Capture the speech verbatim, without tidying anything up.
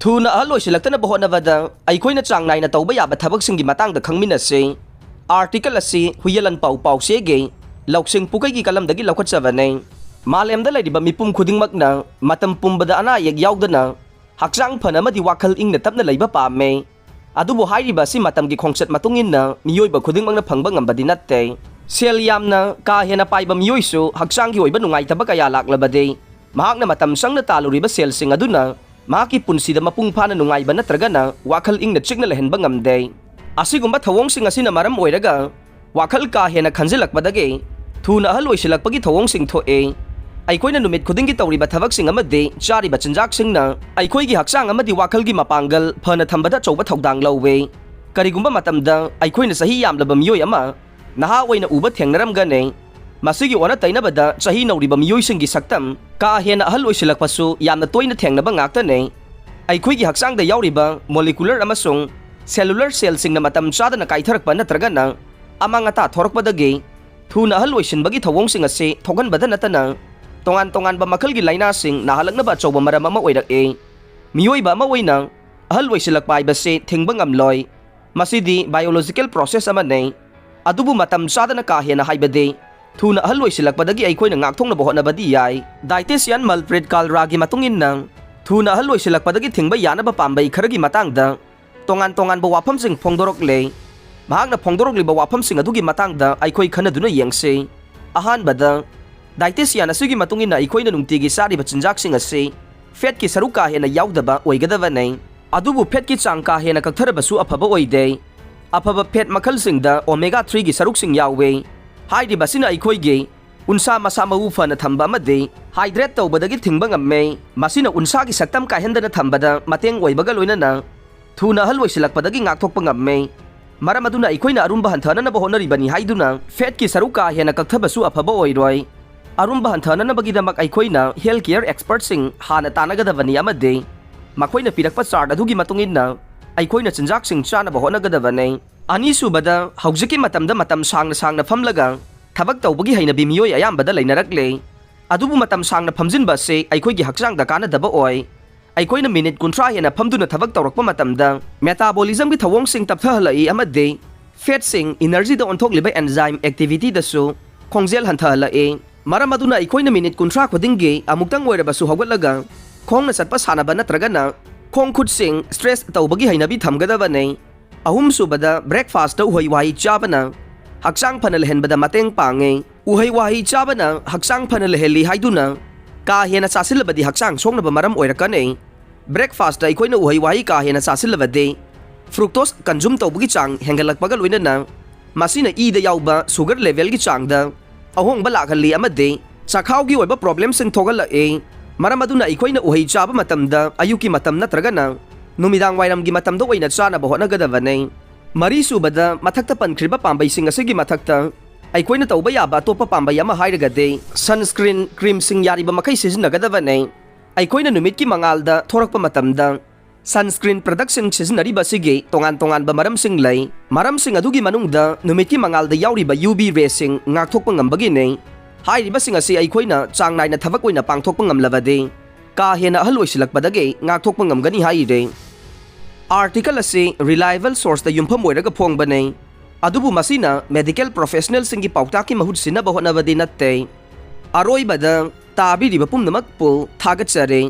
ꯊꯨꯅ ꯑꯍꯜ ꯑꯣꯏꯁꯤꯜꯂꯛꯇꯅꯕ ꯍꯣꯠꯅꯕꯗ ꯑꯩꯈꯣꯏꯅ ꯆꯥꯡ ꯅꯥꯏꯅ ꯇꯧꯕ ꯌꯥꯕ ꯊꯕꯛꯁꯤꯡꯒꯤ ꯃꯇꯥꯡꯗ ꯈꯪꯃꯤꯟꯅꯁꯤ꯫ ꯑꯥꯔꯇꯤꯀꯜ ꯑꯁꯤ ꯍꯨꯏꯌꯦꯂꯟ ꯄꯥꯎ ꯄꯥꯎꯆꯦꯒꯤ ꯂꯧꯁꯤꯡ ꯄꯨꯀꯩꯒꯤ ꯀꯂꯝꯗꯒꯤ ꯂꯧꯈꯠꯆꯕꯅꯤ꯫ ꯃꯥꯂꯦꯝꯗ ꯂꯩꯔꯤꯕ ꯃꯤꯄꯨꯝ ꯈꯨꯗꯤꯡꯃꯛꯅ ꯃꯇꯝ ꯄꯨꯝꯕꯗ ꯑꯅꯥ ꯑꯌꯦꯛ ꯌꯥꯎꯗꯅ ꯍꯛꯆꯥꯡ ꯐꯅ ꯑꯃꯗꯤ ꯋꯥꯈꯜ ꯏꯪꯅ ꯇꯞꯅ ꯂꯩꯕ ꯄꯥꯝꯃꯤ꯫ ꯑꯗꯨꯕꯨ ꯍꯥꯏꯔꯤꯕ ꯑꯁꯤ ꯃꯇꯝꯒꯤ ꯈꯣꯡꯆꯠ ꯃꯇꯨꯡ ꯏꯟꯅ ꯃꯤꯑꯣꯏꯕ ꯈꯨꯗꯤꯡꯃꯛꯅ ꯐꯪꯕ ꯉꯝꯕꯗꯤ ꯅꯠꯇꯦ꯫ ꯁꯦꯜ ꯌꯥꯝꯅ ꯀꯥ ꯍꯦꯟꯅ ꯄꯥꯏꯕ ꯃꯤꯑꯣꯏꯁꯨ ꯍꯛꯆꯥꯡꯒꯤ ꯑꯣꯏꯕ ꯅꯨꯡꯉꯥꯏꯇꯕ ꯀꯌꯥ ꯂꯥꯛꯂꯕꯗꯤ ꯃꯍꯥꯛꯅ ꯃꯇꯝ ꯆꯪꯅ ꯇꯥꯜꯂꯨꯔꯤꯕ ꯁꯦꯜꯁꯤꯡ ꯑꯗꯨꯅ ꯃꯍꯥꯛꯀꯤ ꯄꯨꯟꯁꯤꯗ ꯃꯄꯨꯡ ꯐꯥꯅ ꯅꯨꯡꯉꯥꯏꯕ ꯅꯠꯇ꯭ꯔꯒꯅ ꯋꯥꯈꯜ ꯏꯪꯅ ꯆꯤꯛꯅ ꯂꯩꯍꯟꯕ ꯉꯝꯗꯦ꯫ ꯑꯁꯤꯒꯨꯝꯕ ꯊꯧꯑꯣꯡꯁꯤꯡ ꯑꯁꯤꯅ ꯃꯔꯝ ꯑꯣꯏꯔꯒ ꯋꯥꯈꯜ ꯀꯥ ꯍꯦꯟꯅ ꯈꯟꯖꯤꯜꯂꯛꯄꯗꯒꯤ ꯊꯨꯅ ꯑꯍꯜ ꯑꯣꯏꯁꯤꯜꯂꯛꯄꯒꯤ ꯊꯧꯑꯣꯡꯁꯤꯡ ꯊꯣꯛꯏ꯫ ꯑꯩꯈꯣꯏꯅ ꯅꯨꯃꯤꯠ ꯈꯨꯗꯤꯡꯒꯤ ꯇꯧꯔꯤꯕ ꯊꯕꯛꯁꯤꯡ ꯑꯃꯗꯤ ꯆꯥꯔꯤꯕ ꯆꯤꯟꯖꯥꯛꯁꯤꯡꯅ ꯑꯩꯈꯣꯏꯒꯤ ꯍꯛꯆꯥꯡ ꯑꯃꯗꯤ ꯋꯥꯈꯜꯒꯤ ꯃꯄꯥꯡꯒꯜ ꯐꯅ ꯊꯝꯕꯗ ꯑꯆꯧꯕ ꯊꯧꯗꯥꯡ ꯂꯧꯏ꯫ ꯀꯔꯤꯒꯨꯝꯕ ꯃꯇꯝꯗ ꯑꯩꯈꯣꯏꯅ ꯆꯍꯤ ꯌꯥꯝꯂꯕ ꯃꯤꯑꯣꯏ ꯑꯃ ꯅꯍꯥ ꯑꯣꯏꯅ ꯎꯕ ꯊꯦꯡꯅꯔꯝꯒꯅꯤ꯫ ꯃꯁꯤꯒꯤ ꯑꯣꯟꯅ ꯇꯩꯅꯕꯗ ꯆꯍꯤ ꯅꯧꯔꯤꯕ ꯃꯤꯑꯣꯏꯁꯤꯡꯒꯤ ꯁꯛꯇꯝ ꯀꯥ ꯍꯦꯟꯅ ꯑꯍꯜ ꯑꯣꯏꯁꯤꯜꯂꯛꯄꯁꯨ ꯌꯥꯝꯅ ꯇꯣꯏꯅ ꯊꯦꯡꯅꯕ ꯉꯥꯛꯇꯅꯤ꯫ ꯑꯩꯈꯣꯏꯒꯤ ꯍꯛꯆꯥꯡꯗ ꯌꯥꯎꯔꯤꯕ molecular ꯑꯃꯁꯨꯡ cellular ꯁꯦꯜꯁꯤꯡꯅ ꯃꯇꯝ ꯆꯥꯗꯅ ꯀꯥꯏꯊꯔꯛꯄ ꯅꯠꯇ꯭ꯔꯒꯅ ꯑꯃꯥꯡ ꯑꯇꯥ ꯊꯣꯔꯛꯄꯗꯒꯤ ꯊꯨꯅ ꯑꯍꯜ ꯑꯣꯏꯁꯤꯟꯕꯒꯤ ꯊꯧꯑꯣꯡꯁꯤꯡ ꯑꯁꯤ ꯊꯣꯛꯍꯟꯕꯗ ꯅꯠꯇꯅ ꯇꯣꯉꯥꯟ ꯇꯣꯉꯥꯟꯕ ꯃꯈꯜꯒꯤ ꯂꯥꯏꯅꯥꯁꯤꯡ ꯅꯥꯍꯜꯂꯛꯅꯕ ꯑꯆꯧꯕ ꯃꯔꯝ ꯑꯃ ꯑꯣꯏꯔꯛꯏ꯫ ꯃꯤꯑꯣꯏꯕ ꯑꯃ ꯑꯣꯏꯅ ꯑꯍꯜ ꯑꯣꯏꯁꯤꯜꯂꯛꯄ ꯍꯥꯏꯕꯁꯤ ꯊꯤꯡꯕ ꯉꯝꯂꯣꯏ꯫ ꯃꯁꯤꯗꯤ biological process ꯑꯃꯅꯤ꯫ ꯑꯗꯨꯕꯨ ꯃꯇꯝ ꯆꯥꯗꯅ ꯀꯥ ꯍꯦꯟꯅ ꯍꯥꯏꯕꯗꯤ ꯊꯨꯅ ꯑꯍꯜ ꯑꯣꯏꯁꯤꯜꯂꯛꯄꯗꯒꯤ ꯑꯩꯈꯣꯏꯅ ꯉꯥꯛꯊꯣꯛꯅꯕ ꯍꯣꯠꯅꯕꯗꯤ ꯌꯥꯏ꯫ Dietitian ꯃꯜꯄ꯭ꯔꯤꯠ ꯀꯥꯜꯔꯥꯒꯤ ꯃꯇꯨꯡ ꯏꯟꯅ ꯊꯨꯅ ꯑꯍꯜ ꯑꯣꯏꯁꯤꯜꯂꯛꯄꯗꯒꯤ ꯊꯤꯡꯕ ꯌꯥꯅꯕ ꯄꯥꯝꯕꯩ ꯈꯔꯒꯤ ꯃꯇꯥꯡꯗ ꯇꯣꯉꯥꯟ ꯇꯣꯉꯥꯟꯕ ꯋꯥꯐꯝꯁꯤꯡ ꯐꯣꯡꯗꯣꯔꯛꯂꯦ꯫ ꯃꯍꯥꯛꯅ ꯐꯣꯡꯗꯣꯔꯛꯂꯤꯕ ꯋꯥꯐꯝꯁꯤꯡ ꯑꯗꯨꯒꯤ ꯃꯇꯥꯡꯗ ꯑꯩꯈꯣꯏ ꯈꯟꯅꯗꯨꯅ ꯌꯦꯡꯁꯤ꯫ ꯑꯍꯥꯟꯕꯗ, dietitian ꯑꯁꯤꯒꯤ ꯃꯇꯨꯡ ꯏꯟꯅ ꯑꯩꯈꯣꯏꯅ ꯅꯨꯡꯇꯤꯒꯤ ꯆꯥꯔꯤꯕ ꯆꯤꯟꯖꯥꯛꯁꯤꯡ ꯑꯁꯤ fatꯀꯤ ꯁꯔꯨꯛ ꯀꯥ ꯍꯦꯟꯅ ꯌꯥꯎꯗꯕ ꯑꯣꯏꯒꯗꯕꯅꯤ꯫ ꯑꯗꯨꯕꯨ fatꯀꯤ ꯆꯥꯡ ꯀꯥ ꯍꯦꯟꯅ ꯀꯛꯊꯔꯕꯁꯨ ꯑꯐꯕ ꯑꯣꯏꯗꯦ꯫ ꯑꯐꯕ fat ꯃꯈꯜꯁꯤꯡꯗ omega threeꯒꯤ ꯁꯔꯨꯛꯁꯤꯡ ꯌꯥꯎꯏ꯫ ꯍꯥꯏꯔꯤꯕꯁꯤꯅ ꯑꯩꯈꯣꯏꯒꯤ ꯎꯟꯁꯥ ꯃꯁꯥ ꯃꯎ ꯐꯅ ꯊꯝꯕ ꯑꯃꯗꯤ hydrate ꯇꯧꯕꯗꯒꯤ ꯊꯤꯡꯕ ꯉꯝꯃꯤ꯫ ꯃꯁꯤꯅ ꯎꯟꯁꯥꯒꯤ ꯁꯛꯇꯝ ꯀꯥꯏꯍꯟꯗꯅ ꯊꯝꯕꯗ ꯃꯇꯦꯡ ꯑꯣꯏꯕꯒ ꯂꯣꯏꯅꯅ ꯊꯨꯅ ꯑꯍꯜ ꯑꯣꯏꯁꯤꯜꯂꯛꯄꯗꯒꯤ ꯉꯥꯛꯊꯣꯛꯄ ꯉꯝꯃꯤ꯫ ꯃꯔꯝ ꯑꯗꯨꯅ ꯑꯩꯈꯣꯏꯅ ꯑꯔꯨꯝꯕ ꯍꯟꯊꯅꯅꯕ ꯍꯣꯠꯅꯔꯤꯕꯅꯤ ꯍꯥꯏꯗꯨꯅ fatꯀꯤ ꯁꯔꯨꯛ ꯀꯥ ꯍꯦꯟꯅ ꯀꯛꯊꯕꯁꯨ ꯑꯐꯕ ꯑꯣꯏꯔꯣꯏ꯫ ꯑꯔꯨꯝꯕ ꯍꯟꯊꯅꯅꯕꯒꯤꯗꯃꯛ ꯑꯩꯈꯣꯏꯅ health care expertꯁꯤꯡ ꯍꯥꯟꯅ ꯇꯥꯟꯅꯒꯗꯕꯅꯤ ꯑꯃꯗꯤ ꯃꯈꯣꯏꯅ ꯄꯤꯔꯛꯄ chart ꯑꯗꯨꯒꯤ ꯃꯇꯨꯡ ꯏꯟꯅ ꯑꯩꯈꯣꯏꯅ ꯆꯤꯟꯖꯥꯛꯁꯤꯡ ꯆꯥꯅꯕ ꯍꯣꯠꯅꯒꯗꯕꯅꯤ꯫ ꯑꯅꯤꯁꯨꯕꯗ, ꯍꯧꯖꯤꯛꯀꯤ ꯃꯇꯝꯗ ꯃꯇꯝ ꯁꯥꯡꯅ ꯁꯥꯡꯅ ꯐꯝꯂꯒ ꯊꯕꯛ ꯇꯧꯕꯒꯤ ꯍꯩꯅꯕꯤ ꯃꯤꯑꯣꯏ ꯑꯌꯥꯝꯕꯗ ꯂꯩꯅꯔꯛꯂꯦ꯫ ꯑꯗꯨꯕꯨ ꯃꯇꯝ ꯁꯥꯡꯅ ꯐꯝꯖꯤꯟꯕ ꯑꯁꯤ ꯑꯩꯈꯣꯏꯒꯤ ꯍꯛꯆꯥꯡꯗ ꯀꯥꯟꯅꯗꯕ ꯑꯣꯏ꯫ ꯑꯩꯈꯣꯏꯅ ꯃꯤꯅꯤꯠ ꯀꯨꯟꯊ꯭ꯔꯥ ꯍꯦꯟꯅ ꯐꯝꯗꯨꯅ ꯊꯕꯛ ꯇꯧꯔꯛꯄ ꯃꯇꯝꯗ metabolismꯒꯤ ꯊꯧꯑꯣꯡꯁꯤꯡ ꯇꯞꯊꯍꯜꯂꯛꯏ ꯑꯃꯗꯤ fatꯁꯤꯡ energyꯗ ꯑꯣꯟꯊꯣꯛꯂꯤꯕ enzyme activityꯗꯁꯨ ꯈꯣꯡꯖꯦꯜ ꯍꯟꯊꯍꯜꯂꯛꯏ꯫ ꯃꯔꯝ ꯑꯗꯨꯅ ꯑꯩꯈꯣꯏꯅ ꯃꯤꯅꯤꯠ ꯀꯨꯟꯊ꯭ꯔꯥ ꯈꯨꯗꯤꯡꯒꯤ ꯑꯃꯨꯛꯇꯪ ꯑꯣꯏꯔꯕꯁꯨ ꯍꯧꯒꯠꯂꯒ ꯈꯣꯡꯅ ꯆꯠꯄ ꯁꯥꯟꯅꯕ ꯅꯠꯇ꯭ꯔꯒꯅ ꯈꯣꯡ ꯈꯨꯠꯁꯤꯡ stretch ꯇꯧꯕꯒꯤ ꯍꯩꯅꯕꯤ ꯊꯝꯒꯗꯕꯅꯤ꯫ ꯑꯍꯨꯝꯁꯨꯕꯗ, breakfastꯇ ꯎꯍꯩ ꯋꯥꯍꯩ ꯆꯥꯕꯅ ꯍꯛꯆꯥꯡ ꯐꯅ ꯂꯩꯍꯟꯕꯗ ꯃꯇꯦꯡ ꯄꯥꯡꯉꯤ꯫ ꯎꯍꯩ ꯋꯥꯍꯩ ꯆꯥꯕꯅ ꯍꯛꯆꯥꯡ ꯐꯅ ꯂꯩꯍꯜꯂꯤ ꯍꯥꯏꯗꯨꯅ ꯀꯥ ꯍꯦꯟꯅ ꯆꯥꯁꯤꯜꯂꯕꯗꯤ ꯍꯛꯆꯥꯡ ꯁꯣꯛꯅꯕ ꯃꯔꯝ ꯑꯣꯏꯔꯛꯀꯅꯤ꯫ Breakfastꯇ ꯑꯩꯈꯣꯏꯅ ꯎꯍꯩ ꯋꯥꯍꯩ ꯀꯥ ꯍꯦꯟꯅ ꯆꯥꯁꯤꯜꯂꯕꯗꯤ fructose consume ꯇꯧꯕꯒꯤ ꯆꯥꯡ ꯍꯦꯟꯒꯠꯂꯛꯄꯒ ꯂꯣꯏꯅꯅ ꯃꯁꯤꯅ ꯏꯗ ꯌꯥꯎꯕ sugar levelꯒꯤ ꯆꯥꯡꯗ ꯑꯍꯣꯡꯕ ꯂꯥꯛꯍꯜꯂꯤ ꯑꯃꯗꯤ ꯆꯈꯥꯎꯒꯤ ꯑꯣꯏꯕ problemꯁꯤꯡ ꯊꯣꯛꯍꯜꯂꯛꯏ꯫ ꯃꯔꯝ ꯑꯗꯨꯅ ꯑꯩꯈꯣꯏꯅ ꯎꯍꯩ ꯆꯥꯕ ꯃꯇꯝꯗ ꯑꯌꯨꯛꯀꯤ ꯃꯇꯝ ꯅꯠꯇ꯭ꯔꯒꯅ ꯅꯨꯃꯤꯗꯥꯡ ꯋꯥꯏꯔꯝꯒꯤ ꯃꯇꯝꯗ ꯑꯣꯏꯅ ꯆꯥꯅꯕ ꯍꯣꯠꯅꯒꯗꯕꯅꯤ꯫ ꯃꯔꯤꯁꯨꯕꯗ, ꯃꯊꯛꯇ ꯄꯟꯈ꯭ꯔꯤꯕ ꯄꯥꯝꯕꯩꯁꯤꯡ ꯑꯁꯤꯒꯤ ꯃꯊꯛꯇ ꯑꯩꯈꯣꯏꯅ ꯇꯧꯕ ꯌꯥꯕ ꯑꯇꯣꯞꯄ ꯄꯥꯝꯕꯩ ꯑꯃ ꯍꯥꯏꯔꯒꯗꯤ sunscreen creamꯁꯤꯡ ꯌꯥꯔꯤꯕ ꯃꯈꯩ ꯁꯤꯖꯤꯟꯅꯒꯗꯕꯅꯤ꯫ ꯑꯩꯈꯣꯏꯅ ꯅꯨꯃꯤꯠꯀꯤ ꯃꯉꯥꯜꯗ ꯊꯣꯔꯛꯄ ꯃꯇꯝꯗ sunscreen productꯁꯤꯡ ꯁꯤꯖꯤꯟꯅꯔꯤꯕ ꯑꯁꯤꯒꯤ ꯇꯣꯉꯥꯟ ꯇꯣꯉꯥꯟꯕ ꯃꯔꯝꯁꯤꯡ ꯂꯩ꯫ ꯃꯔꯝꯁꯤꯡ ꯑꯗꯨꯒꯤ ꯃꯅꯨꯡꯗ ꯅꯨꯃꯤꯠꯀꯤ ꯃꯉꯥꯜꯗ ꯌꯥꯎꯔꯤꯕ UV rayꯁꯤꯡ ꯉꯥꯛꯊꯣꯛꯄ ꯉꯝꯕꯒꯤꯅꯤ꯫ ꯍꯥꯏꯔꯤꯕꯁꯤꯡ ꯑꯁꯤ ꯑꯩꯈꯣꯏꯅ ꯆꯥꯡ ꯅꯥꯏꯅ ꯊꯕꯛ ꯑꯣꯏꯅ ꯄꯥꯡꯊꯣꯛꯄ ꯉꯝꯂꯕꯗꯤ ꯀꯥ ꯍꯦꯟꯅ ꯑꯍꯜ ꯑꯣꯏꯁꯤꯜꯂꯛꯄꯗꯒꯤ ꯉꯥꯛꯊꯣꯛꯄ ꯉꯝꯒꯅꯤ ꯍꯥꯏꯔꯤ꯫ Article ꯑꯁꯤ reliable sourceꯇ ꯌꯨꯝꯐꯝ ꯑꯣꯏꯔꯒ ꯐꯣꯡꯕꯅꯤ, ꯑꯗꯨꯕꯨ ꯃꯁꯤꯅ medical professionalꯁꯤꯡꯒꯤ ꯄꯥꯎꯇꯥꯛꯀꯤ ꯃꯍꯨꯠ ꯁꯤꯟꯅꯕ ꯍꯣꯠꯅꯕꯗꯤ ꯅꯠꯇꯦ꯫ ꯑꯔꯣꯏꯕꯗ, ꯇꯥꯕꯤꯔꯤꯕ ꯄꯨꯝꯅꯃꯛꯄꯨ ꯊꯥꯒꯠꯆꯔꯤ꯫